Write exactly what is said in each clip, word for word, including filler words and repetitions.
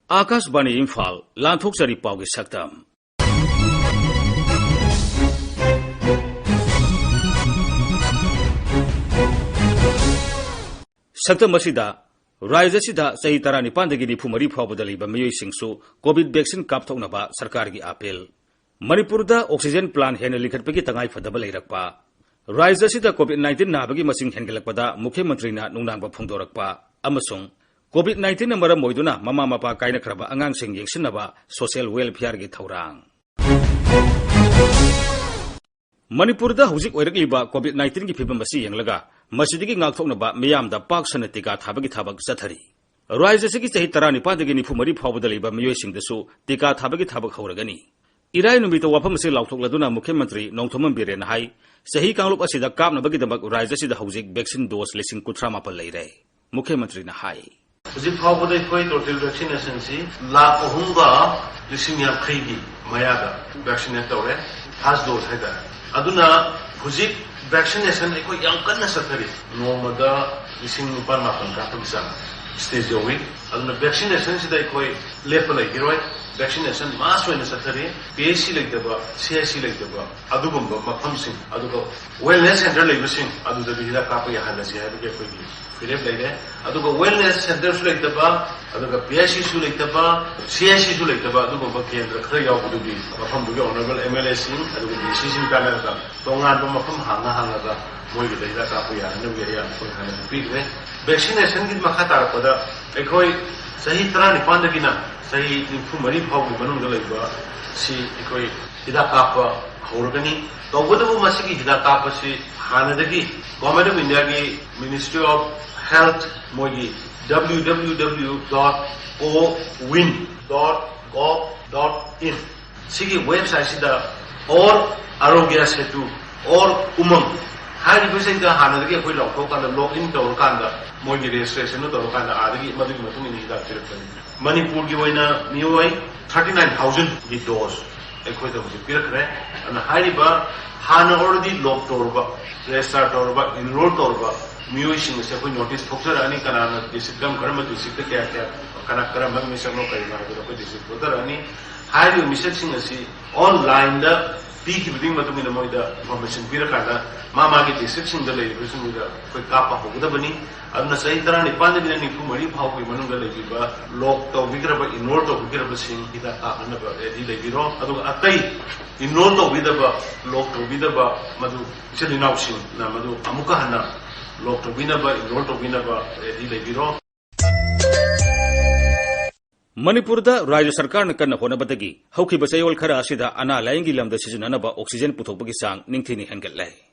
ꯑꯥꯀꯥꯁꯕꯥꯅꯤ ꯏꯝꯐꯥꯜ, ꯂꯥꯟꯊꯣꯛꯆꯔꯤ ꯄꯥꯎꯒꯤ ꯁꯛꯇꯝ꯫ ꯁꯛꯇꯝ ꯑꯁꯤꯗ ꯔꯥꯖ꯭ꯌ ꯑꯁꯤꯗ ꯆꯍꯤ ꯇꯔꯥꯅꯤꯄꯥꯟꯗꯒꯤ ꯅꯤꯐꯨ ꯃꯔꯤ ꯐꯥꯎꯕꯗ ꯂꯩꯕ ꯃꯤꯑꯣꯏꯁꯤꯡꯁꯨ COVID vaccine ꯀꯥꯞꯊꯣꯛꯅꯕ ꯁꯔꯀꯥꯔꯒꯤ ꯑꯥꯄꯤꯜ꯫ ꯃꯅꯤꯄꯨꯔꯗ oxygen plant ꯍꯦꯟꯅ ꯂꯤꯡꯈꯠꯄꯒꯤ ꯇꯉꯥꯏꯐꯗꯕ ꯂꯩꯔꯛꯄ, ꯔꯥꯖ꯭ꯌ ꯑꯁꯤꯗ COVID nineteen ꯅꯥꯕꯒꯤ ꯃꯁꯤꯡ ꯍꯦꯟꯒꯠꯂꯛꯄꯗ ꯃꯨꯈ꯭ꯌ ꯃꯟꯇ꯭ꯔꯤꯅ ꯅꯨꯡꯅꯥꯡꯕ ꯐꯣꯡꯗꯣꯔꯛꯄ, ꯑꯃꯁꯨꯡ COVID nineteenꯅ ꯃꯔꯝ ꯑꯣꯏꯗꯨꯅ ꯃꯃꯥ ꯃꯄꯥ ꯀꯥꯏꯅꯈ꯭ꯔꯕ ꯑꯉꯥꯡꯁꯤꯡ ꯌꯦꯡꯁꯤꯟꯅꯕ social welfareꯒꯤ ꯊꯧꯔꯥꯡ꯫ ꯃꯅꯤꯄꯨꯔꯗ ꯍꯧꯖꯤꯛ ꯑꯣꯏꯔꯛꯂꯤꯕ COVID nineteenꯒꯤ ꯐꯤꯕꯝ ꯑꯁꯤ ꯌꯦꯡꯂꯒ, ꯃꯁꯤꯗꯒꯤ ꯉꯥꯛꯊꯣꯛꯅꯕ ꯃꯤꯌꯥꯝꯗ ꯄꯥꯛ ꯁꯟꯅ ꯇꯤꯀꯥ ꯊꯥꯕꯒꯤ ꯊꯕꯛ ꯆꯠꯊꯔꯤ꯫ ꯔꯥꯖ꯭ꯌ ꯑꯁꯤꯒꯤ ꯆꯍꯤ ꯇꯔꯥꯅꯤꯄꯥꯟꯗꯒꯤ ꯅꯤꯐꯨ ꯃꯔꯤ ꯐꯥꯎꯕꯗ ꯂꯩꯕ ꯃꯤꯑꯣꯏꯁꯤꯡꯗꯁꯨ ꯇꯤꯀꯥ ꯊꯥꯕꯒꯤ ꯊꯕꯛ ꯍꯧꯔꯒꯅꯤ꯫ ꯏꯔꯥꯏ ꯅꯨꯃꯤꯠꯇ ꯋꯥꯐꯝ ꯑꯁꯤ ꯂꯥꯎꯊꯣꯛꯂꯗꯨꯅ ꯃꯨꯈ꯭ꯌ ꯃꯟꯇ꯭ꯔꯤ ꯅꯣꯡꯊꯣꯝꯕꯝ ꯕꯤꯔꯦꯟꯅ ꯍꯥꯏ, ꯆꯍꯤ ꯀꯥꯡꯂꯨꯞ ꯑꯁꯤꯗ ꯀꯥꯞꯅꯕꯒꯤꯗꯃꯛ ꯔꯥꯖ꯭ꯌ ꯑꯁꯤꯗ ꯍꯧꯖꯤꯛ vaccine dose ꯂꯤꯁꯤꯡ ꯀꯨꯟꯊ꯭ꯔꯥ ꯃꯥꯄꯟ ꯂꯩꯔꯦ꯫ ꯃꯨꯈ꯭ꯌ ꯃꯟꯇ꯭ꯔꯤꯅ ꯍꯥꯏ꯫ ꯍꯧꯖꯤꯛ ꯐꯥꯎꯕꯗ ꯑꯩꯈꯣꯏ total vaccinationꯁꯤ ꯂꯥꯈ ꯑꯍꯨꯝꯒ ꯂꯤꯁꯤꯡ ꯌꯥꯡꯈꯩꯒꯤ ꯃꯌꯥꯗ vaccinate ꯇꯧꯔꯦ, first dose ꯍꯥꯏꯇꯥꯔꯦ꯫ ꯑꯗꯨꯅ ꯍꯧꯖꯤꯛ vaccination ꯑꯩꯈꯣꯏ ꯌꯥꯝ ꯀꯟꯅ ꯆꯠꯊꯔꯤ꯫ ꯅꯣꯡꯃꯗ ꯂꯤꯁꯤꯡ ꯅꯤꯄꯥꯟ ꯃꯥꯄꯟ ꯀꯥꯞꯄꯒꯤ ꯆꯥꯡ stage ꯌꯧꯏ꯫ ꯑꯗꯨꯅ vaccinationꯁꯤꯗ ꯑꯩꯈꯣꯏ ꯂꯦꯞꯄ ꯂꯩꯈꯤꯔꯣꯏ꯫ Vaccination mass ꯑꯣꯏꯅ ꯆꯠꯊꯔꯤ꯫ PHC ꯂꯩꯇꯕ, CHC ꯂꯩꯇꯕ ꯑꯗꯨꯒꯨꯝꯕ ꯃꯐꯝꯁꯤꯡ, ꯑꯗꯨꯒ wellness center ꯂꯩꯕꯁꯤꯡ ꯑꯗꯨꯗꯗꯤ ꯍꯤꯗꯥꯛ ꯀꯥꯞꯄ ꯌꯥꯍꯜꯂꯁꯤ ꯍꯥꯏꯕꯒꯤ ꯑꯩꯈꯣꯏꯒꯤ ꯐꯤꯔꯦꯞ ꯂꯩꯔꯦ꯫ ꯑꯗꯨꯒ wellness centerꯁꯨ ꯂꯩꯇꯕ, ꯑꯗꯨꯒ PHCꯁꯨ ꯂꯩꯇꯕ, CHCꯁꯨ ꯂꯩꯇꯕ ꯑꯗꯨꯒꯨꯝꯕ ꯀꯦꯟꯗ꯭ꯔ ꯈꯔ ꯌꯥꯎꯕꯗꯨꯗꯤ ꯃꯐꯝꯗꯨꯒꯤ honourable MLAꯁꯤꯡ ꯑꯗꯨꯒ DCꯁꯤꯡ ꯇꯥꯟꯅꯔꯒ ꯇꯣꯉꯥꯟꯕ ꯃꯐꯝ ꯍꯥꯡꯉ ꯍꯥꯡꯉꯒ ꯃꯣꯏꯒꯤꯗ ꯍꯤꯗꯥꯛ ꯀꯥꯞꯄ ꯌꯥꯅꯅꯕꯒꯤ ꯑꯌꯥꯕ ꯑꯩꯈꯣꯏ ꯍꯥꯟꯅ ꯄꯤꯈ꯭ꯔꯦ꯫ Vaccinationꯒꯤ ꯃꯈꯥ ꯇꯥꯔꯛꯄꯗ ꯑꯩꯈꯣꯏ ꯆꯍꯤ ꯇꯔꯥꯅꯤꯄꯥꯟꯗꯒꯤꯅ ꯆꯍꯤ ꯅꯤꯐꯨ ꯃꯔꯤ ꯐꯥꯎꯒꯤ ꯃꯅꯨꯡꯗ ꯂꯩꯕ ꯁꯤ ꯑꯩꯈꯣꯏ ꯍꯤꯗꯥꯛ ꯀꯥꯞꯄ ꯍꯧꯔꯒꯅꯤ꯫ ꯇꯧꯕꯇꯕꯨ ꯃꯁꯤꯒꯤ ꯍꯤꯗꯥꯛ ꯀꯥꯞꯄꯁꯤ ꯍꯥꯟꯅꯗꯒꯤ Government of Indiaꯒꯤ Ministry of Health ꯃꯣꯏꯒꯤ www.cowin.gov.in ꯁꯤꯒꯤ websiteꯁꯤꯗ or Aarogya Setu or Umang ꯍꯥꯏꯔꯤꯕꯁꯤꯡꯗ ꯍꯥꯟꯅꯗꯒꯤ ꯑꯩꯈꯣꯏ ꯂꯥꯎꯊꯣꯛꯑꯀꯥꯟꯗ log in ꯇꯧꯔꯀꯥꯟꯗ ꯃꯣꯏꯒꯤ registrationꯗꯨ ꯇꯧꯔꯀꯥꯟꯗ ꯑꯥꯗꯒꯤ ꯃꯗꯨꯒꯤ ꯃꯇꯨꯡ ꯏꯟꯅ ꯍꯤꯗꯥꯛ ꯄꯤꯔꯛꯀꯅꯤ꯫ ꯃꯅꯤꯄꯨꯔꯒꯤ ꯑꯣꯏꯅ ꯃꯤꯑꯣꯏ thirty nine thousandꯒꯤ dose ꯑꯩꯈꯣꯏꯗ ꯍꯧꯖꯤꯛ ꯄꯤꯔꯛꯈ꯭ꯔꯦ꯫ ꯑꯗꯨꯅ ꯍꯥꯏꯔꯤꯕ ꯍꯥꯟꯅ already log ꯇꯧꯔꯕ, register ꯇꯧꯔꯕ, enroll ꯇꯧꯔꯕ ꯃꯤꯑꯣꯏꯁꯤꯡ ꯑꯁꯦ ꯑꯩꯈꯣꯏ notice ꯊꯣꯛꯆꯔꯛꯑꯅꯤ, ꯀꯅꯥꯅ district ꯀꯔꯝ ꯀꯔꯝꯕ districtꯇ ꯀꯌꯥ ꯀꯌꯥ ꯀꯅꯥ ꯀꯔꯝꯕ ꯃꯤꯁꯛꯅꯣ ꯀꯔꯤꯅꯣ ꯍꯥꯏꯕꯗꯣ ꯑꯩꯈꯣꯏ ꯗꯤꯁꯇ꯭ꯔꯤꯛ ꯄꯨꯊꯔꯛꯑꯅꯤ꯫ ꯍꯥꯏꯔꯤꯕ ꯃꯤꯁꯛꯁꯤꯡ ꯑꯁꯤ ꯑꯣꯟꯂꯥꯏꯟꯗ ꯄꯤꯈꯤꯕꯗꯨꯒꯤ ꯃꯇꯨꯡ ꯏꯟꯅ ꯃꯣꯏꯗ ꯏꯟꯐꯣꯔꯃꯦꯁꯟ ꯄꯤꯔꯀꯥꯟꯗ ꯃꯥ ꯃꯥꯒꯤ ꯗꯤꯁꯇ꯭ꯔꯤꯛꯁꯤꯡꯗ ꯂꯩꯔꯤꯕꯁꯤꯡꯗꯨꯗ ꯑꯩꯈꯣꯏ ꯀꯥꯞꯄ ꯍꯧꯒꯗꯕꯅꯤ꯫ ꯑꯗꯨꯅ ꯆꯍꯤ ꯇꯔꯥꯅꯤꯄꯥꯟꯗꯒꯤꯅ ꯅꯤꯐꯨ ꯃꯔꯤ ꯐꯥꯎꯕꯒꯤ ꯃꯅꯨꯡꯗ ꯂꯩꯕꯤꯕ, ꯂꯣꯛ ꯇꯧꯕꯤꯈ꯭ꯔꯕ, ꯏꯟꯔꯣꯜ ꯇꯧꯕꯤꯈ꯭ꯔꯕꯁꯤꯡ ꯍꯤꯗꯥꯛ ꯀꯥꯞꯅꯅꯕ ꯔꯦꯗꯤ ꯂꯩꯕꯤꯔꯣ꯫ ꯑꯗꯨꯒ ꯑꯇꯩ ꯏꯟꯔꯣꯜ ꯇꯧꯕꯤꯗꯕ, ꯂꯣꯛ ꯇꯧꯕꯤꯗꯕ ꯃꯗꯨ ꯏꯆꯤꯜ ꯏꯅꯥꯎꯁꯤꯡꯅ ꯃꯗꯨ ꯑꯃꯨꯛꯀ ꯍꯟꯅ ꯂꯣꯛ ꯇꯧꯕꯤꯅꯕ, ꯏꯟꯔꯣꯜ ꯇꯧꯕꯤꯅꯕ ꯔꯦꯗꯤ ꯂꯩꯕꯤꯔꯣ꯫ ꯃꯅꯤꯄꯨꯔꯗ ꯔꯥꯖ꯭ꯌ ꯁꯔꯀꯥꯔꯅ ꯀꯟꯅ ꯍꯣꯠꯅꯕꯗꯒꯤ ꯍꯧꯈꯤꯕ ꯆꯌꯣꯜ ꯈꯔ ꯑꯁꯤꯗ ꯑꯅꯥ ꯂꯥꯌꯦꯡꯒꯤ ꯂꯝꯗ ꯁꯤꯖꯤꯟꯅꯅꯕ ꯑꯣꯛꯁꯤꯖꯦꯟ ꯄꯨꯊꯣꯛꯄꯒꯤ ꯆꯥꯡ ꯅꯤꯡꯊꯤꯅ ꯍꯦꯟꯒꯠꯂꯦ꯫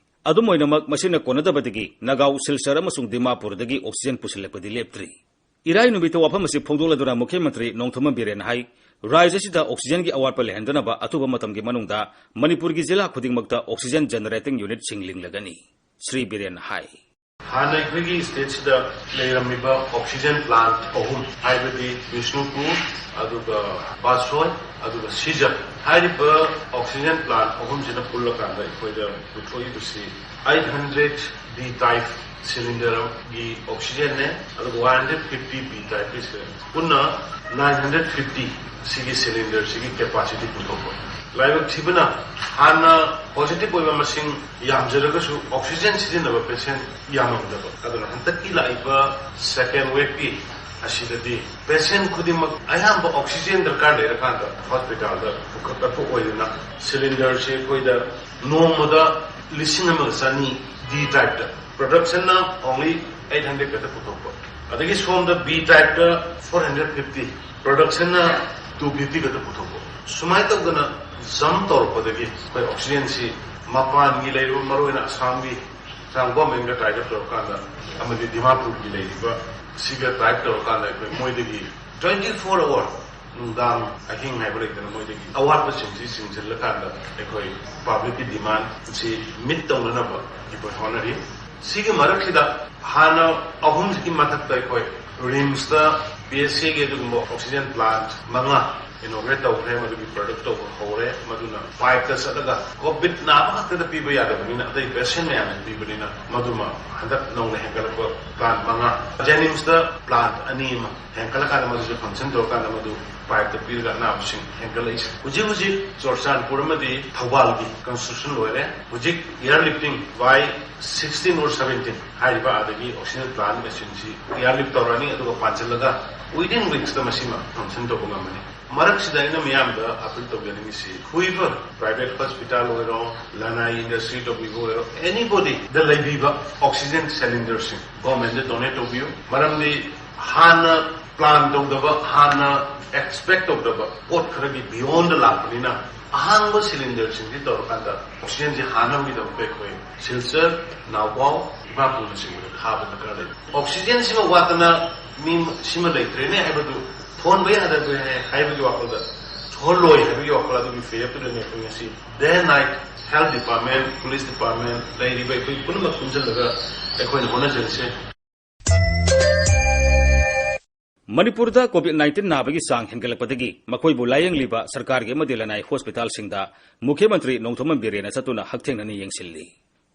ꯑꯗꯨꯝ ꯑꯣꯏꯅꯃꯛ, ꯃꯁꯤꯅ ꯀꯣꯟꯅꯗꯕꯗꯒꯤ ꯅꯒꯥꯎ, ꯁꯤꯜꯆꯔ ꯑꯃꯁꯨꯡ ꯗꯤꯃꯥꯄꯨꯔꯗꯒꯤ ꯑꯣꯛꯁꯤꯖꯦꯟ ꯄꯨꯁꯤꯜꯂꯛꯄꯗꯤ ꯂꯦꯞꯇ꯭ꯔꯤ꯫ ꯏꯔꯥꯏ ꯅꯨꯃꯤꯠꯇ ꯋꯥꯐꯝ ꯑꯁꯤ ꯐꯣꯡꯗꯣꯛꯂꯗꯨꯅ ꯃꯨꯈ꯭ꯌ ꯃꯟꯇ꯭ꯔꯤ ꯅꯣꯡꯊꯣꯝꯕꯝ ꯕꯤꯔꯦꯟ ꯍꯥꯏ, ꯔꯥꯖ꯭ꯌ ꯑꯁꯤꯗ ꯑꯣꯛꯁꯤꯖꯦꯟꯒꯤ ꯑꯋꯥꯠꯄ ꯂꯩꯍꯟꯗꯅꯕ ꯑꯊꯨꯕ ꯃꯇꯝꯒꯤ ꯃꯅꯨꯡꯗ ꯃꯅꯤꯄꯨꯔꯒꯤ ꯖꯤꯂꯥ ꯈꯨꯗꯤꯡꯃꯛꯇ ꯑꯣꯛꯁꯤꯖꯦꯟ ꯖꯦꯅꯔꯦꯇꯤꯡ ꯌꯨꯅꯤꯠꯁꯤꯡ ꯂꯤꯡꯂꯒꯅꯤ꯫ ꯁ꯭ꯔꯤ ꯕꯤꯔꯦꯟ ꯍꯥꯏ꯫ ꯍꯥꯟꯅ ꯑꯩꯈꯣꯏꯒꯤ ꯁ꯭ꯇꯦꯠꯁꯤꯗ ꯂꯩꯔꯝꯃꯤꯕ ꯑꯣꯛꯁꯤꯖꯦꯟ ꯄ꯭ꯂꯥꯟꯠ ꯑꯍꯨꯝ, ꯍꯥꯏꯕꯗꯤ ꯕꯤꯁꯅꯨꯄꯨꯔ, ꯑꯗꯨꯒ ꯕꯥꯁꯣꯏ, ꯑꯗꯨꯒ ꯁꯤꯖ, ꯍꯥꯏꯔꯤꯕ ꯑꯣꯛꯁꯤꯖꯦꯟ ꯄ꯭ꯂꯥꯟꯠ ꯑꯍꯨꯝꯁꯤꯅ ꯄꯨꯜꯂꯀꯥꯟꯗ ꯑꯩꯈꯣꯏꯗ ꯄꯨꯊꯣꯛꯏꯕꯁꯤ ꯑꯩꯠ ꯍꯟꯗ꯭ꯔꯦꯠ ꯕꯤ ꯇꯥꯏꯞ ꯁꯤꯂꯤꯟꯗꯔꯒꯤ ꯑꯣꯛꯁꯤꯖꯦꯟꯅꯦ, ꯑꯗꯨꯒ ꯋꯥꯟ ꯍꯟꯗ꯭ꯔꯦꯠ ꯐꯤꯐꯇꯤ ꯕꯤ ꯇꯥꯏꯞꯀꯤ ꯁꯤꯂꯤꯟꯗꯔ, ꯄꯨꯟꯅ ꯅꯥꯏꯟ ꯍꯟꯗ꯭ꯔꯦꯠ ꯐꯤꯐꯇꯤ ꯁꯤꯒꯤ ꯁꯤꯂꯤꯟꯗꯔꯁꯤꯒꯤ ꯀꯦꯄꯥꯁꯤꯇꯤ ꯄꯨꯊꯣꯛꯄ꯫ ꯂꯥꯏꯕꯛ ꯊꯤꯕꯅ, ꯍꯥꯟꯅ ꯄꯣꯖꯤꯇꯤꯚ ꯑꯣꯏꯕ ꯃꯁꯤꯡ ꯌꯥꯝꯖꯔꯒꯁꯨ ꯑꯣꯛꯁꯤꯖꯦꯟ ꯁꯤꯖꯤꯟꯅꯕ ꯄꯦꯁꯦꯟ ꯌꯥꯝꯃꯝꯗꯕ꯫ ꯑꯗꯨꯅ ꯍꯟꯗꯛꯀꯤ ꯂꯥꯛꯏꯕ ꯁꯦꯀꯦꯟ ꯋꯦꯚꯀꯤ ꯑꯁꯤꯗꯗꯤ ꯄꯦꯁꯦꯟ ꯈꯨꯗꯤꯡꯃꯛ ꯑꯌꯥꯝꯕ ꯑꯣꯛꯁꯤꯖꯦꯟ ꯗꯔꯀꯥꯔ ꯂꯩꯔꯀꯥꯟꯗ ꯍꯣꯁꯄꯤꯇꯥꯜꯗ ꯄꯨꯈꯠꯄ ꯑꯣꯏꯗꯨꯅ ꯁꯤꯂꯤꯟꯗꯔꯁꯤ ꯑꯩꯈꯣꯏꯗ ꯅꯣꯡꯃꯗ ꯂꯤꯁꯤꯡ ꯑꯃꯒ ꯆꯅꯤ ꯗꯤ ꯇꯥꯏꯞꯇ, ꯄ꯭ꯔꯗꯛꯁꯟꯅ ꯑꯣꯡꯂꯤ ꯑꯩꯠ ꯍꯟꯗ꯭ꯔꯦꯠ ꯈꯛꯇ ꯄꯨꯊꯣꯛꯄ, ꯑꯗꯒꯤ ꯁꯣꯝꯗ ꯕꯤ ꯇꯥꯏꯞꯇ ꯐꯣꯔ ꯍꯟꯗ꯭ꯔꯦꯠ ꯐꯤꯐꯇꯤ, ꯄ꯭ꯔꯗꯛꯁꯟꯅ ꯇꯨ ꯐꯤꯐꯇꯤ ꯈꯛꯇ ꯄꯨꯊꯣꯛꯄ꯫ ꯁꯨꯃꯥꯏꯅ ꯇꯧꯗꯅ ꯖꯝ ꯇꯧꯔꯛꯄꯗꯒꯤ ꯑꯩꯈꯣꯏ ꯑꯣꯛꯁꯤꯖꯦꯟꯁꯤ ꯃꯄꯥꯟꯒꯤ ꯂꯩꯔꯤꯕ, ꯃꯔꯨꯑꯣꯏꯅ ꯑꯁꯥꯝꯒꯤ ꯆꯥꯡꯒꯣꯝ ꯑꯦꯡꯒ ꯇꯥꯏꯞ ꯇꯧꯔꯀꯥꯟꯗ, ꯑꯃꯗꯤ ꯗꯤꯃꯥꯄꯨꯔꯒꯤ ꯂꯩꯔꯤꯕ ꯁꯤꯒ ꯇꯥꯏꯞ ꯇꯧꯔꯀꯥꯟꯗ ꯑꯩꯈꯣꯏ ꯃꯣꯏꯗꯒꯤ ꯇ꯭ꯋꯦꯟꯇꯤ ꯐꯣꯔ ꯑꯋꯥꯔ, ꯅꯨꯡꯗꯥꯡ ꯑꯍꯤꯡ ꯍꯥꯏꯕ ꯂꯩꯇꯅ, ꯃꯣꯏꯗꯒꯤ ꯑꯋꯥꯠꯄꯁꯤꯡꯁꯤ ꯆꯤꯡꯁꯤꯜꯂꯀꯥꯟꯗ ꯑꯩꯈꯣꯏ ꯄꯕ꯭ꯂꯤꯛꯀꯤ ꯗꯤꯃꯥꯟꯁꯤ ꯃꯤꯠ ꯇꯧꯅꯅꯕ ꯑꯩꯈꯣꯏ ꯍꯣꯠꯅꯔꯤ꯫ ꯁꯤꯒꯤ ꯃꯔꯛꯁꯤꯗ ꯍꯥꯟꯅ ꯑꯍꯨꯝꯁꯤꯒꯤ ꯃꯊꯛꯇ ꯑꯩꯈꯣꯏ ꯔꯤꯝꯁꯇ ꯄꯤ ꯑꯩꯆ ꯁꯤꯒꯤ ꯑꯗꯨꯒꯨꯝꯕ ꯑꯣꯛꯁꯤꯖꯦꯟ ꯄ꯭ꯂꯥꯟꯠ ꯃꯉꯥ, ꯏꯅꯣꯒ꯭ꯔꯦꯠ ꯇꯧꯈ꯭ꯔꯦ, ꯃꯗꯨꯒꯤ ꯄ꯭ꯔꯗꯛ ꯇꯧꯕ ꯍꯧꯔꯦ꯫ ꯃꯗꯨꯅ ꯄꯥꯏꯞꯇ ꯆꯠꯂꯒ ꯀꯣꯚꯤꯗ ꯅꯥꯕ ꯈꯛꯇꯗ ꯄꯤꯕ ꯌꯥꯗꯕꯅꯤꯅ, ꯑꯇꯩ ꯄꯦꯁꯦꯟ ꯃꯌꯥꯝꯗ ꯄꯤꯕꯅꯤꯅ, ꯃꯗꯨꯃ ꯍꯟꯗꯛ ꯅꯧꯅ ꯍꯦꯟꯒꯠꯂꯛꯄ ꯄ꯭ꯂꯥꯟ ꯃꯉꯥ, ꯖꯦꯅꯤꯝꯁꯇ ꯄ꯭ꯂꯥꯟ ꯑꯅꯤ ꯑꯃ ꯍꯦꯟꯒꯠꯂꯀꯥꯟꯗ, ꯃꯗꯨꯁꯨ ꯐꯪꯁꯟ ꯇꯧꯔꯀꯥꯟꯗ ꯃꯗꯨ ꯄꯥꯏꯞꯇ ꯄꯤꯔꯒ ꯑꯅꯥꯕꯁꯤꯡ ꯍꯦꯟꯒꯠꯂꯛꯏꯁꯦ꯫ ꯍꯧꯖꯤꯛ ꯍꯧꯖꯤꯛ ꯆꯨꯔꯆꯥꯟꯄꯨꯔ ꯑꯃꯗꯤ ꯊꯧꯕꯥꯜꯒꯤ ꯀꯟꯁꯇ꯭ꯔꯛꯁꯟ ꯂꯣꯏꯔꯦ꯫ ꯍꯧꯖꯤꯛ air lifting by sixteen or seventeen ꯍꯥꯏꯔꯤꯕ ꯑꯥꯗꯒꯤ ꯑꯣꯛꯁꯤꯖꯦꯟ ꯄ꯭ꯂꯥꯟ ꯃꯦꯆꯤꯟꯁꯤ ꯏꯌꯥꯔ ꯂꯤꯐ ꯇꯧꯔꯅꯤ, ꯑꯗꯨꯒ ꯄꯥꯟꯁꯤꯜꯂꯒ within weeks ꯇ ꯃꯁꯤꯃ ꯐꯪꯁꯟ ꯇꯧꯕ ꯉꯝꯃꯅꯤ꯫ ꯃꯔꯛꯁꯤꯗ ꯑꯩꯅ ꯃꯤꯌꯥꯝꯗ ꯑꯄꯤꯜ ꯇꯧꯖꯅꯤꯡꯉꯤꯁꯤ, whoever, ꯄ꯭ꯔꯥꯏꯚꯦꯠ ꯍꯣꯁꯄꯤꯇꯥꯜ ꯑꯣꯏꯔꯣ, ꯂꯅꯥꯏ ꯏꯟꯗꯁꯇ꯭ꯔꯤ ꯇꯧꯕꯤꯕ ꯑꯣꯏꯔꯣ, ꯑꯦꯅꯤꯕꯣꯗꯤ ꯗ ꯂꯩꯕꯤꯕ ꯑꯣꯛꯁꯤꯖꯦꯟ ꯁꯤꯂꯤꯟꯗꯔꯁꯤꯡ ꯒꯣꯔꯃꯦꯟꯗ ꯗꯣꯅꯦꯠ ꯇꯧꯕꯤꯌꯨ꯫ ꯃꯔꯝꯗꯤ ꯍꯥꯟꯅ ꯄ꯭ꯂꯥꯟ ꯇꯧꯗꯕ, ꯍꯥꯟꯅ ꯑꯦꯛꯁꯄꯦꯛ ꯇꯧꯗꯕ ꯄꯣꯠ ꯈꯔꯒꯤ ꯕꯤꯌꯣꯟꯗ ꯂꯥꯛꯄꯅꯤꯅ, ꯑꯍꯥꯡꯕ ꯁꯤꯂꯤꯟꯗꯔꯁꯤꯡꯁꯤ ꯇꯧꯔꯀꯥꯟꯗ ꯑꯣꯛꯁꯤꯖꯦꯟꯁꯤ ꯍꯥꯟꯅꯕꯒꯤꯗꯃꯛꯇ ꯑꯩꯈꯣꯏ ꯁꯤꯜꯆꯔ, ꯅꯥꯎꯄꯥꯎ, ꯏꯃꯥꯄꯨꯔꯅꯆꯤꯡꯕꯗ ꯊꯥꯕ ꯗꯔꯀꯥꯔ ꯂꯩ꯫ ꯑꯣꯛꯁꯤꯖꯦꯟꯁꯤꯃ ꯋꯥꯠꯇꯅ ꯃꯤ ꯁꯤꯃ ꯂꯩꯇ꯭ꯔꯦꯅꯦ ꯍꯥꯏꯕꯗꯨ, ꯊꯣꯟꯕ ꯌꯥꯗꯕ ꯍꯥꯏꯕꯒꯤ ꯋꯥꯈꯜꯗ ꯊꯣꯛꯍꯜꯂꯣꯏ ꯍꯥꯏꯕꯒꯤ ꯋꯥꯈꯜ ꯑꯗꯨꯒꯤ ꯐꯤꯔꯦꯞꯇꯨꯗꯅꯤ ꯑꯩꯈꯣꯏ ꯉꯁꯤ ꯗꯦ ꯅꯥꯏꯠ ꯍꯦꯜꯊ ꯗꯤꯄꯥꯔꯠꯃꯦꯟ, ꯄꯨꯂꯤꯁ ꯗꯤꯄꯥꯔꯠꯃꯦꯟ, ꯂꯩꯔꯤꯕ ꯑꯩꯈꯣꯏ ꯄꯨꯝꯅꯃꯛ ꯄꯨꯟꯁꯤꯜꯂꯒ ꯑꯩꯈꯣꯏꯅ ꯍꯣꯠꯅꯖꯔꯤꯁꯦ꯫ ꯃꯅꯤꯄꯨꯔꯗ ꯀꯣꯚꯤꯗ ꯅꯥꯏꯟꯇꯤꯟ ꯅꯥꯕꯒꯤ ꯆꯥꯡ ꯍꯦꯟꯒꯠꯂꯛꯄꯗꯒꯤ ꯃꯈꯣꯏꯕꯨ ꯂꯥꯌꯦꯡꯂꯤꯕ ꯁꯔꯀꯥꯔꯒꯤ ꯑꯃꯗꯤ ꯂꯅꯥꯏ ꯍꯣꯁꯄꯤꯇꯥꯜꯁꯤꯡꯗ ꯃꯨꯈ꯭ꯌ ꯃꯟꯇ꯭ꯔꯤ ꯅꯣꯡꯊꯣꯝꯕꯝ ꯕꯤꯔꯦꯟꯅ ꯆꯠꯇꯨꯅ ꯍꯛꯊꯦꯡꯅꯅ ꯌꯦꯡꯁꯤꯜꯂꯤ꯫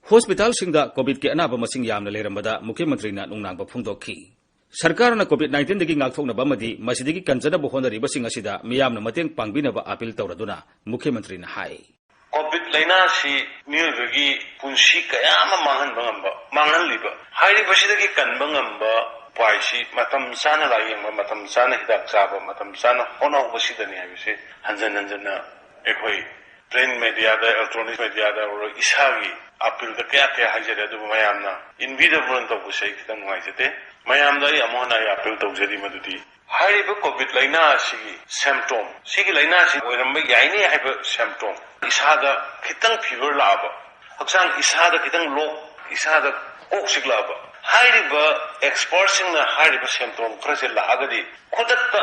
ꯍꯣꯁꯄꯤꯇꯥꯜꯁꯤꯡꯗ ꯀꯣꯚꯤꯗꯀꯤ ꯑꯅꯥꯕ ꯃꯁꯤꯡ ꯌꯥꯝꯅ ꯂꯩꯔꯝꯕꯗ ꯃꯨꯈ꯭ꯌ ꯃꯟꯇ꯭ꯔꯤꯅ ꯅꯨꯡꯅꯥꯡꯕ ꯐꯣꯡꯗꯣꯛꯈꯤ꯫ ꯁꯔꯀꯥꯔꯅ ꯀꯣꯚꯤꯗ ꯅꯥꯏꯟꯇꯤꯟꯗꯒꯤ ꯉꯥꯛꯊꯣꯛꯅꯕ ꯑꯃꯗꯤ ꯃꯁꯤꯗꯒꯤ ꯀꯟꯖꯅꯕ ꯍꯣꯠꯅꯔꯤꯕꯁꯤꯡ ꯑꯁꯤꯗ ꯃꯤꯌꯥꯝꯅ ꯃꯇꯦꯡ ꯄꯥꯡꯕꯤꯅꯕ ꯑꯥꯄꯤꯜ ꯇꯧꯔꯗꯨꯅ ꯃꯨꯈ꯭ꯌ ꯃꯟꯇ꯭ꯔꯤꯅ ꯍꯥꯏ꯫ ꯀꯣꯚꯤꯗ ꯂꯥꯏꯅꯥꯁꯤ ꯃꯤꯑꯣꯏꯕꯒꯤ ꯄꯨꯟꯁꯤ ꯀꯌꯥ ꯑꯃ ꯃꯥꯡꯍꯟꯕ ꯉꯝꯕ, ꯃꯥꯡꯍꯜꯂꯤꯕ, ꯍꯥꯏꯔꯤꯕꯁꯤꯗꯒꯤ ꯀꯟꯕ ꯉꯝꯕ ꯎꯄꯥꯏꯁꯤ ꯃꯇꯝ ꯆꯥꯅ ꯂꯥꯌꯦꯡꯕ, ꯃꯇꯝ ꯆꯥꯅ ꯍꯤꯗꯥꯛ ꯆꯥꯕ, ꯃꯇꯝ ꯆꯥꯅ ꯍꯣꯠꯅꯍꯧꯕꯁꯤꯗꯅꯤ ꯍꯥꯏꯕꯁꯤ ꯍꯟꯖꯟ ꯍꯟꯖꯟꯅ ꯑꯩꯈꯣꯏ ꯄ꯭ꯔꯤꯟꯠ ꯃꯦꯗꯤꯌꯥꯗ, ꯏꯂꯦꯛꯇ꯭ꯔꯣꯅꯤꯛ ꯃꯦꯗꯤꯌꯥꯗ ꯑꯣꯏꯔꯣ, ꯏꯁꯥꯒꯤ ꯑꯥꯄꯤꯜꯗ ꯀꯌꯥ ꯀꯌꯥ ꯍꯥꯏꯖꯔꯦ, ꯑꯗꯨꯕꯨ ꯃꯌꯥꯝꯅ ꯏꯟꯕꯤꯗꯕꯅ ꯇꯧꯕꯁꯦ ꯑꯩ ꯈꯤꯇꯪ ꯅꯨꯡꯉꯥꯏꯖꯗꯦ꯫ ꯃꯌꯥꯝꯗ ꯑꯩ ꯑꯃꯨꯛ ꯍꯟꯅ ꯑꯩ ꯑꯥꯄꯤꯜ ꯇꯧꯖꯔꯤ ꯃꯗꯨꯗꯤ ꯍꯥꯏꯔꯤꯕ ꯀꯣꯚꯤꯗ ꯂꯥꯏꯅꯥ ꯑꯁꯤꯒꯤ ꯁꯦꯝꯇꯣꯝ, ꯁꯤꯒꯤ ꯂꯥꯏꯅꯥꯁꯤ ꯑꯣꯏꯔꯝꯕ ꯌꯥꯏꯅꯦ ꯍꯥꯏꯕ ꯁꯦꯝꯇꯣꯝ, ꯏꯁꯥꯗ ꯈꯤꯇꯪ ꯐꯤꯚꯔ ꯂꯥꯛꯑꯕ, ꯍꯛꯆꯥꯡ ꯏꯁꯥꯗ ꯈꯤꯇꯪ ꯂꯣꯛ, ꯏꯁꯥꯗ ꯀꯣꯛ ꯆꯤꯛꯂꯛꯑꯕ, ꯍꯥꯏꯔꯤꯕ ꯑꯦꯛꯁꯄꯔꯠꯁꯤꯡꯅ ꯍꯥꯏꯔꯤꯕ ꯁꯦꯝꯇꯣꯝ ꯈꯔꯁꯦ ꯂꯥꯛꯑꯒꯗꯤ ꯈꯨꯗꯛꯇ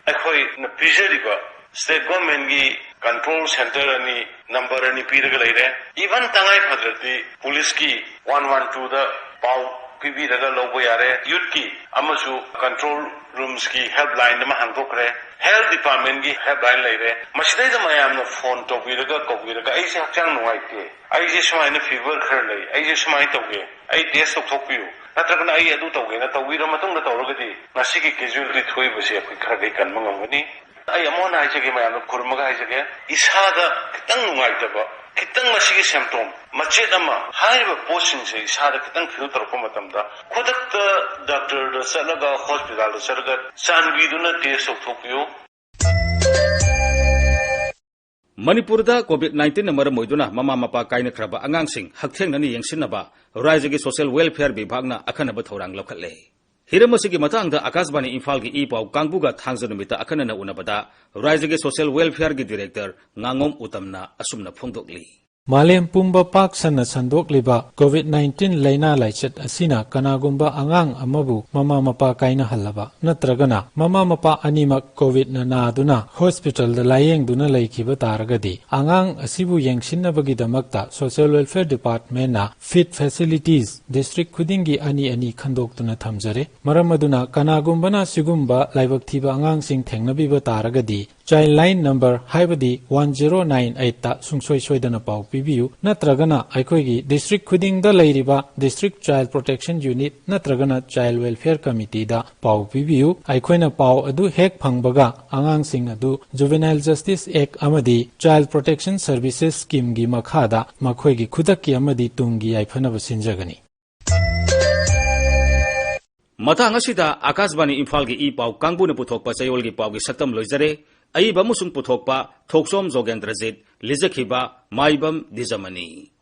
ꯑꯩꯈꯣꯏꯅ ꯄꯤꯖꯔꯤꯕ ꯁ꯭ꯇꯦꯠ ꯒꯣꯔꯃꯦꯟꯒꯤ ꯀꯟꯇ꯭ꯔꯣꯜ ꯁꯦꯟꯇꯔ ꯑꯅꯤ, ꯅꯝꯕꯔ ꯑꯅꯤ ꯄꯤꯔꯒ ꯂꯩꯔꯦ꯫ ꯏꯚꯟ ꯇꯉꯥꯏ ꯐꯗ꯭ꯔꯗꯤ ꯄꯨꯂꯤꯁꯀꯤ ꯋꯥꯟ ꯋꯥꯟ ꯇꯨꯗ ꯄꯥꯎ ꯄꯤꯕꯤꯔꯒ ꯂꯧꯕ ꯌꯥꯔꯦ꯫ ꯌꯨꯠꯀꯤ ꯑꯃꯁꯨ ꯀꯟꯇ꯭ꯔꯣꯜ ꯔꯨꯝꯁꯀꯤ ꯍꯦꯜꯞꯂꯥꯏꯟ ꯑꯃ ꯍꯥꯡꯗꯣꯛꯈ꯭ꯔꯦ꯫ ꯍꯦꯜꯊ ꯗꯤꯄꯥꯔꯠꯃꯦꯟꯒꯤ ꯍꯦꯜꯞꯂꯥꯏꯟ ꯂꯩꯔꯦ꯫ ꯃꯁꯤꯗꯩꯗ ꯃꯌꯥꯝꯅ ꯐꯣꯟ ꯇꯧꯕꯤꯔꯒ ꯀꯧꯕꯤꯔꯒ "ꯑꯩꯁꯦ ꯍꯛꯆꯥꯡ ꯅꯨꯡꯉꯥꯏꯇꯦ, ꯑꯩꯁꯦ ꯁꯨꯃꯥꯏꯅ ꯐꯤꯚꯔ ꯈꯔ ꯂꯩ, ꯑꯩꯁꯦ ꯁꯨꯃꯥꯏꯅ ꯇꯧꯒꯦ, ꯑꯩ ꯇꯦꯁ ꯇꯧꯊꯣꯛꯄꯤꯌꯨ", ꯅꯠꯇ꯭ꯔꯒꯅ "ꯑꯩ ꯑꯗꯨ ꯇꯧꯒꯦꯅ" ꯇꯧꯕꯤꯔ ꯃꯇꯨꯡꯗ ꯇꯧꯔꯒꯗꯤ ꯉꯁꯤꯒꯤ ꯀꯦꯖꯨꯋꯦꯂꯤꯇꯤ ꯊꯣꯛꯏꯕꯁꯦ ꯑꯩꯈꯣꯏ ꯈꯔꯗꯤ ꯀꯟꯕ ꯉꯝꯒꯅꯤ꯫ ꯑꯩ ꯑꯃꯨꯛ ꯍꯟꯅ ꯍꯥꯏꯖꯒꯦ, ꯃꯌꯥꯝꯅ ꯈꯨꯔꯨꯝꯃꯒ ꯍꯥꯏꯖꯒꯦ, ꯏꯁꯥꯗ ꯈꯤꯇꯪ ꯅꯨꯡꯉꯥꯏꯇꯕ, ꯈꯤꯇꯪ ꯃꯁꯤꯒꯤ ꯁꯦꯝꯇꯣꯝ ꯃꯆꯦꯠ ꯑꯃ, ꯍꯥꯏꯔꯤꯕ ꯄꯣꯠꯁꯤꯡꯁꯦ ꯏꯁꯥꯗ ꯈꯤꯇꯪ ꯐꯤꯜ ꯇꯧꯔꯛꯄ ꯃꯇꯝꯗ ꯈꯨꯗꯛꯇ ꯗꯥꯛꯇꯔꯗ ꯆꯠꯂꯒ, ꯍꯣꯁꯄꯤꯇꯥꯜꯗ ꯆꯠꯂꯒ ꯆꯥꯟꯕꯤꯗꯨꯅ ꯇꯦꯁ ꯇꯧꯊꯣꯛꯄꯤꯌꯨ꯫ ꯃꯅꯤꯄꯨꯔꯗ ꯀꯣꯚꯤꯗ ꯅꯥꯏꯟꯇꯤꯟꯅ ꯃꯔꯝ ꯑꯣꯏꯗꯨꯅ ꯃꯃꯥ ꯃꯄꯥ ꯀꯥꯏꯅꯈ꯭ꯔꯕ ꯑꯉꯥꯡꯁꯤꯡ ꯍꯛꯊꯦꯡꯅꯅ ꯌꯦꯡꯁꯤꯟꯅꯕ ꯔꯥꯏꯖ꯭ꯌꯒꯤ ꯁꯣꯁꯤꯌꯦꯜ ꯋꯦꯜꯐꯤꯌꯔ ꯕꯤꯚꯥꯒꯅ ꯑꯀꯟꯅꯕ ꯊꯧꯔꯥꯡ ꯂꯧꯈꯠꯂꯦ꯫ ꯍꯤꯔꯝ ꯑꯁꯤꯒꯤ ꯃꯇꯥꯡꯗ ꯑꯀꯥꯁꯕꯥꯅꯤ ꯏꯝꯐꯥꯜꯒꯤ ꯏ ꯄꯥꯎ ꯀꯥꯡꯕꯨꯒ ꯊꯥꯡꯖ ꯅꯨꯃꯤꯠꯇ ꯑꯈꯟꯅꯅ ꯎꯅꯕꯗ ꯔꯥꯏꯖ꯭ꯌꯒꯤ ꯁꯣꯁꯤꯌꯦꯜ ꯋꯦꯜꯐꯤꯌꯔꯒꯤ ꯗꯤꯔꯦꯛꯇꯔ ꯉꯥꯉꯣꯝ ꯎꯇꯝꯅ ꯑꯁꯨꯝꯅ ꯐꯣꯡꯗꯣꯛꯂꯤ꯫ ꯃꯥꯂꯦꯝ ꯄꯨꯝꯕ ꯄꯥꯛ ꯁꯟꯅ ꯁꯟꯗꯣꯛꯂꯤꯕ ꯀꯣꯚꯤꯗ ꯅꯥꯏꯟꯇꯤꯟ ꯂꯥꯏꯅꯥ ꯂꯥꯏꯆꯠ ꯑꯁꯤꯅ ꯀꯅꯥꯒꯨꯝꯕ ꯑꯉꯥꯡ ꯑꯃꯕꯨ ꯃꯃꯥ ꯃꯄꯥ ꯀꯥꯏꯅꯍꯜꯂꯕ ꯅꯠꯇ꯭ꯔꯒꯅ ꯃꯃꯥ ꯃꯄꯥ ꯑꯅꯤꯃꯛ ꯀꯣꯚꯤꯗꯅ ꯅꯥꯗꯨꯅ ꯍꯣꯁꯄꯤꯇꯥꯜꯗ ꯂꯥꯌꯦꯡꯗꯨꯅ ꯂꯩꯈꯤꯕ ꯇꯥꯔꯒꯗꯤ, ꯑꯉꯥꯡ ꯑꯁꯤꯕꯨ ꯌꯦꯡꯁꯤꯟꯅꯕꯒꯤꯗꯃꯛꯇ ꯁꯣꯁꯤꯌꯦꯜ ꯋꯦꯜꯐꯤꯌꯔ ꯗꯤꯄꯥꯔꯠꯃꯦꯟꯅ ꯐꯤꯠ ꯐꯦꯁꯤꯂꯤꯇꯤꯁ ꯗꯤꯁꯇ꯭ꯔꯤꯛ ꯈꯨꯗꯤꯡꯒꯤ ꯑꯅꯤ ꯑꯅꯤ ꯈꯟꯗꯣꯛꯇꯨꯅ ꯊꯝꯖꯔꯦ꯫ ꯃꯔꯝ ꯑꯗꯨꯅ ꯀꯅꯥꯒꯨꯝꯕꯅ ꯁꯤꯒꯨꯝꯕ ꯂꯥꯏꯕꯛ ꯊꯤꯕ ꯑꯉꯥꯡꯁꯤꯡ ꯊꯦꯡꯅꯕꯤꯕ ꯇꯥꯔꯒꯗꯤ, ꯆꯥꯏꯜ ꯂꯥꯏꯟ ꯅꯝꯕꯔ ꯍꯥꯏꯕꯗꯤ ꯋꯥꯟ ꯖꯦꯔꯣ ꯅꯥꯏꯟ ꯑꯩꯠꯇ ꯁꯨꯡꯁꯣꯏ ꯁꯣꯏꯗꯅ ꯄꯥꯎ ꯄꯤꯕꯤꯌꯨ, ꯅꯠꯇ꯭ꯔꯒꯅ ꯑꯩꯈꯣꯏꯒꯤ ꯗꯤꯁꯇ꯭ꯔꯤꯛ ꯈꯨꯗꯤꯡꯗ ꯂꯩꯔꯤꯕ ꯗꯤꯁꯇ꯭ꯔꯤꯛ ꯆꯥꯏꯜ ꯄ꯭ꯔꯣꯇꯦꯛꯁꯟ ꯌꯨꯅꯤꯠ ꯅꯠꯇ꯭ꯔꯒꯅ ꯆꯥꯏꯜ ꯋꯦꯜꯐꯤꯌꯔ ꯀꯃꯤꯇꯤꯗ ꯄꯥꯎ ꯄꯤꯕꯤꯌꯨ꯫ ꯑꯩꯈꯣꯏꯅ ꯄꯥꯎ ꯑꯗꯨ ꯍꯦꯛ ꯐꯪꯕꯒ ꯑꯉꯥꯡꯁꯤꯡ ꯑꯗꯨ ꯖꯨꯚꯦꯅꯥꯏꯜ ꯖꯁꯇꯤꯁ ꯑꯦꯛ ꯑꯃꯗꯤ ꯆꯥꯏꯜ ꯄ꯭ꯔꯣꯇꯦꯛꯁꯟ ꯁꯔꯚꯤꯁꯦꯁ ꯁ꯭ꯀꯤꯝꯒꯤ ꯃꯈꯥꯗ ꯃꯈꯣꯏꯒꯤ ꯈꯨꯗꯛꯀꯤ ꯑꯃꯗꯤ ꯇꯨꯡꯒꯤ ꯌꯥꯏꯐꯅꯕ ꯁꯤꯟꯖꯒꯅꯤ꯫ ꯃꯇꯥꯡ ꯑꯁꯤꯗ ꯑꯀꯥꯁꯕꯥꯅꯤ ꯏꯝꯐꯥꯜꯒꯤ ꯏ ꯄꯥꯎ ꯀꯥꯡꯕꯨꯅ ꯄꯨꯊꯣꯛꯄ ꯆꯌꯣꯜꯒꯤ ꯄꯥꯎꯒꯤ ꯁꯛꯇꯝ ꯂꯣꯏꯖꯔꯦ꯫ ꯑꯏꯕ ꯑꯃꯁꯨꯡ ꯄꯨꯊꯣꯛꯄ ꯊꯣꯛꯆꯣꯝ ꯖꯣꯒꯦꯟꯗ꯭ꯔꯖꯤꯠ, ꯂꯤꯖꯈꯤꯕ ꯃꯥꯏꯕꯝ ꯗꯤꯖꯃꯅꯤ꯫